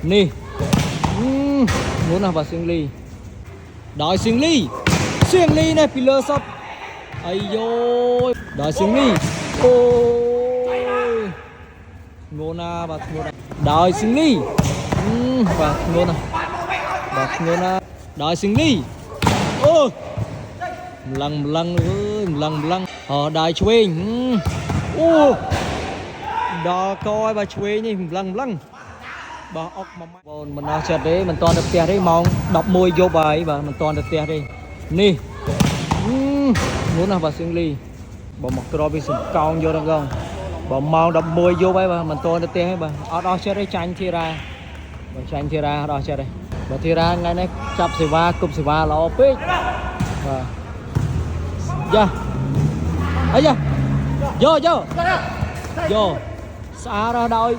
នេះធ្ងន់ណាស់បាទសៀងលីដោយសៀងលីសៀងលីនេះពីលើសុតអាយយដោយសៀងលីអូយធ្ងន់ណាស់បាទធ្ងន់ណាស់ដោយសៀងលីបាទធ្ងន់ណាស់បាទធ្ងន់ណាស់ដោយសៀងលីអូម្លឹងម្លឹងអើយម្លឹងម្លឹងហោដៃឆ្វេងអូដល់កឲ្យបាទឆ្វេងនេះម្លឹងម្លឹង បាទអុកមួយម៉ែបងមិនអស់ចិត្តទេមិនតន់ទៅផ្ទះទេម៉ោង11យប់ហើយបាទមិនតន់ទៅផ្ទះទេនេះងូនណាស់បាទសៀងលីបើមកក្របវាសំកោងយកដល់ដងបើម៉ោង11យប់ហើយបាទមិនតន់ទៅផ្ទះទេបាទអត់អស់ចិត្តទេចាញ់ធីរ៉ាបើចាញ់ធីរ៉ាអត់អស់ចិត្តទេបើធីរ៉ាថ្ងៃនេះចាប់សេវាគប់សេវាល្អពេកបាទយ៉ាអីយ៉ាយកយកយកស្អាតដល់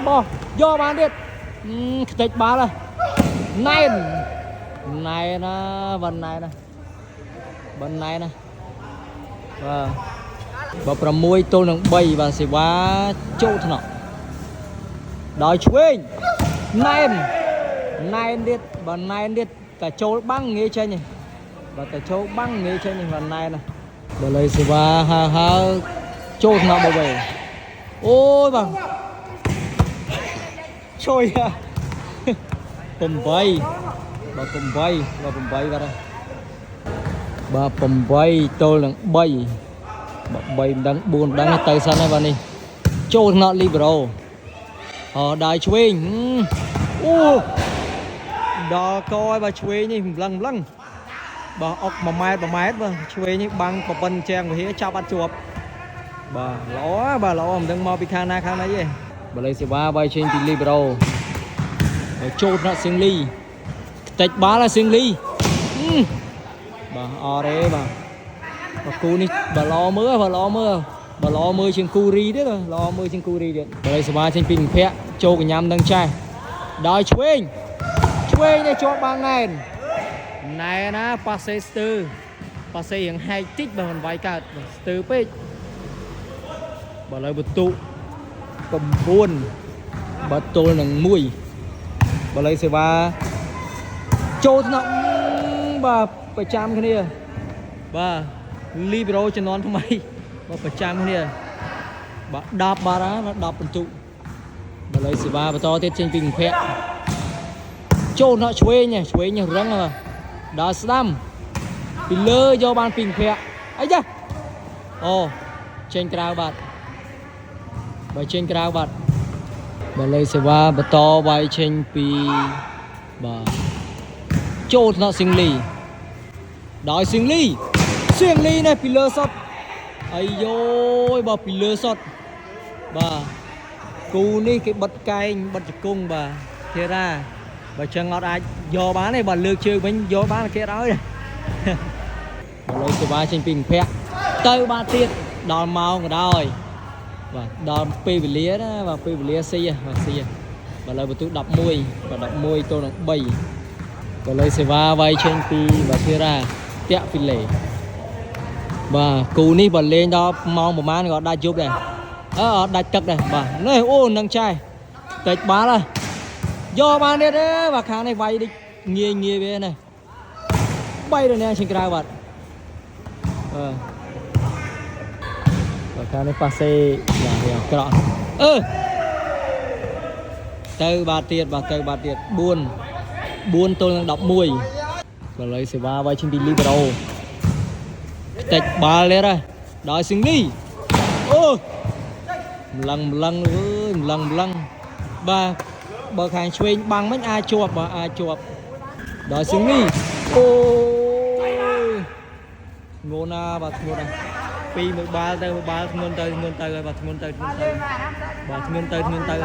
បោះយកបានទៀតខ្ទេចបាល់ហ៎ណែនណែនណាបានណែនណាបានណែនណាបាទបើ6ទល់នឹង3បាទសេវាចូលថ្នាក់ដោយឆ្វេងណែនណែនទៀតបើណែនទៀតតែចូលបាំងងាយចេញទេបើតែចូលបាំងងាយចេញទេបាទណែនណាបើលើសេវាហើហើចូលថ្នាក់មកវិញអូយបាទជួយហ่ะ8បាទ8បាទ8បាទបាទ8ទល់នឹង3បាទ3មិនដឹង4មិនដឹងទៅសិនហើយបាទនេះចូលថ្នាក់លីបេរ៉ូហោដៃឆ្វេងអូដល់កឲ្យបាទឆ្វេងនេះម្លឹងម្លឹងបាទអុក1ម៉ែត្រ1ម៉ែត្របាទឆ្វេងនេះបាំងប្រពន្ធជាងវិហាចាប់អត់ជាប់បាទល្អបាទល្អមិនដឹងមកពីខាងណាខាងណីទេបល័យសេវាបាយចេញពីលីបេរ៉ូចូលថ្នាក់សៀងលីខ្ទេចបាល់ហើយសៀងលីបាទអត់ទេបាទបើគូនេះបើល្អមើលបើល្អមើលបើល្អមើលជាងគូរីទៀតល្អមើលជាងគូរីទៀតបល័យសេវាចេញពីភ័ក្រចូលកញ្ញាំនឹងចេះដោយឆ្វេងឆ្វេងនេះជាប់បាងណែនណែណាប៉ាសេស្ទើប៉ាសេរៀងហែកតិចបើមិនវាយកើតស្ទើពេកបើលើបន្ទុ9បើទល់នឹង1បល័យសេវាចូលថ្នាក់បាទប្រចាំគ្នាបាទលីបេរ៉ូជំនាន់ថ្មីបាទប្រចាំគ្នាបាទ10បាទណា10បន្ទុកបល័យសេវាបន្តទៀតចេញពីភ័ក្រចូលថ្នាក់ឆ្វេងឆ្វេងរឹងដល់ស្ដាំពីលើយកបានពីភ័ក្រអីចាអូចេញក្រៅបាទបើចេញក្រៅបាទបល័យសេវាបន្តវាយចេញពីបាទចូលថ្នាក់សៀងលីដោយសៀងលីសៀងលីនេះពីលើសុតអាយយបើពីលើសុតបាទគូនេះគេបិទកែងបិទជង្គង់បាទធីរ៉ាបើចឹងអត់អាចយកបានទេបើលើកជើងវិញយកបានគេអត់ឲ្យបល័យសេវាចេញពីភ័ក្រទៅបាទទៀតដល់ម៉ោងក៏ដោយបាទដល់ពេលវេលាណាបាទពេលវេលាស៊ីបាទស៊ីបាទលើបន្ទុក11បាទ11ទល់នឹង3បាទលើសេវាវាយចេញពីបាទធីរ៉ាតាក់ហ្វីឡេបាទគូនេះបើលេងដល់ម៉ោងប្រហែលក៏ដាច់យប់ដែរអឺអត់ដាច់ទឹកដែរបាទនេះអូនឹងចែតិចបាល់ហ៎យកបានទៀតទេបាទខាងនេះវាយដូចងាយងាយវានេះ3ដល់អ្នកចេញក្រៅបាទអឺបាទខាងនេះប៉ាសេបាទវាអាក្រក់អឺទៅបាទទៀតបាទទៅបាទទៀត4 4ទល់នឹង11បាទលើសេវាវាយចេញពីលីបេរ៉ូខ្ទេចបាល់ទៀតហើយដោយសៀងលីអូម្លឹងម្លឹងអើយម្លឹងម្លឹងបាទបើខាងឆ្វេងបាំងមិនអាចជាប់បាទអាចជាប់ដោយសៀងលីអូយធ្ងន់ណាបាទធ្ងន់ណាពីមួយបាល់ទៅមួយបាល់ធ្ងន់ទៅធ្ងន់ទៅហើយបាទធ្ងន់ទៅធ្ងន់ទៅបាទធ្ងន់ទៅធ្ងន់ទៅ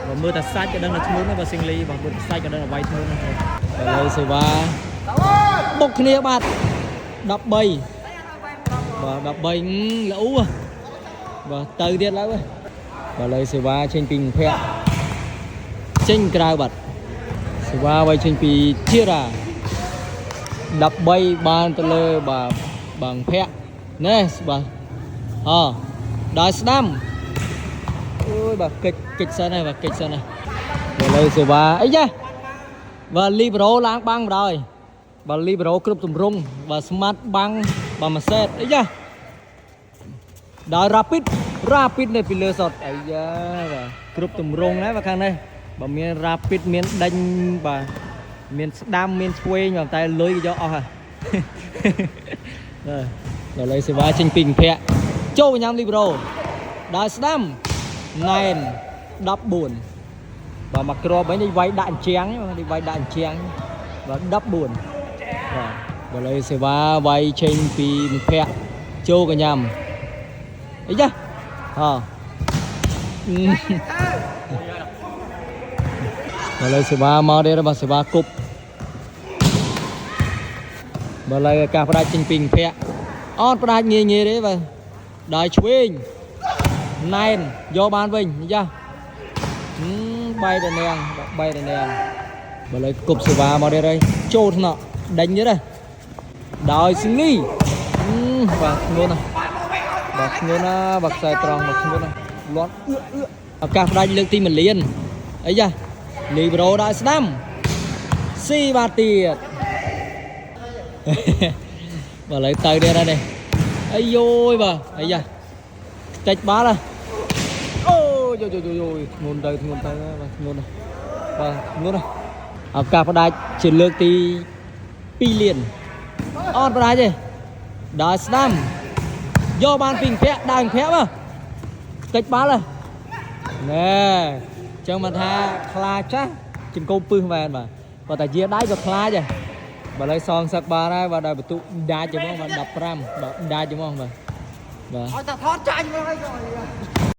បើមើលតែសាច់ក៏ដឹងថាធ្ងន់ដែរបាទសៀងលីបាទមើលតែសាច់ក៏ដឹងថាវាយធ្ងន់ដែរបាទលើសេវាបុកគ្នាបាទ13បាទ13ល្អបាទទៅទៀតឡើយបាទលើសេវាចេញពីភ័ក្រចេញក្រៅបាទសេវាវាយចេញពីធីរ៉ា13បានទៅលើបាទបងភ័ក្រណែបាទអដល់ស្ដាំអូយបាទកិច្ចកិច្ចសិនហើយបាទកិច្ចសិនហើយ បើលើសេវាអីចាបាទលីប្រូឡើងបាំងបណ្ដោយបាទលីប្រូគ្រប់ទម្រង់បាទស្មាត់បាំងបាទមួយសេតអីចាដោយ rapid rapid នៅពីលើសតអាយ៉ាបាទគ្រប់ទម្រង់ណាបាទខាងនេះបើមាន rapid មានដេញបាទមានស្ដាំមានឆ្វេងបាទតែលុយគេយកអស់ហើយ បាទដល់លើសេវាចេញពីកំភៈចូលញ៉ាំលីប្រូដោយស្ដាំណែន14បាទមកគ្រាប់វិញនេះវាយដាក់អញ្ជាងនេះវាយដាក់អញ្ជាងបាទ14បាទដល់លើសេវាវាយចេញពីកំភៈចូលកញ្ញាំអីចាហ៎ ដល់លើសេវាមកទៀតបាទសេវាគប់បើលើការផ្ដាច់ចេញពីភ័ក្រអត់ផ្ដាច់ងាយងាយទេបាទដល់ឆ្វេងណែនយកបានវិញយ៉ាបែកដល់នាងបែកដល់នាងបើលើគប់សេវាមកទៀតហើយចូលថ្នាក់ដេញទៀតហ៎ដោយស៊ីងលីបាទធ្ងន់ណាស់បាទធ្ងន់ណាស់បាទខ្សែត្រង់បាទធ្ងន់ណាស់លាត់អឿអឿឱកាសផ្ដាច់លើកទី1លានអីយ៉ាលីប្រូដល់ស្ដាំស៊ីបាទទៀត បាទឥឡូវទៅទៀតហើយនេះអាយយបាទអាយ៉ាខ្ទេចបាល់ហ៎អូយយយយធ្ងន់ទៅធ្ងន់ទៅបាទធ្ងន់ណាស់បាទធ្ងន់ណាស់ឱកាសផ្ដាច់ជាលើកទី2លានអត់ផ្ដាច់ទេដល់ស្ដាំយកបានពីភ័ក្រដើមភ័ក្របាទខ្ទេចបាល់ហ៎ណែអញ្ចឹងមកថាខ្លាចាស់ចង្គមពឹសមែនបាទបើតែយាដៃក៏ខ្លាចដែរ បើឡើយសងសឹកបានហើយបាទដល់បន្ទុកដាច់ហ្មងបាទ15បាទដាច់ហ្មងបាទបាទ ឲ្យតែថតចាញ់មកហើយក៏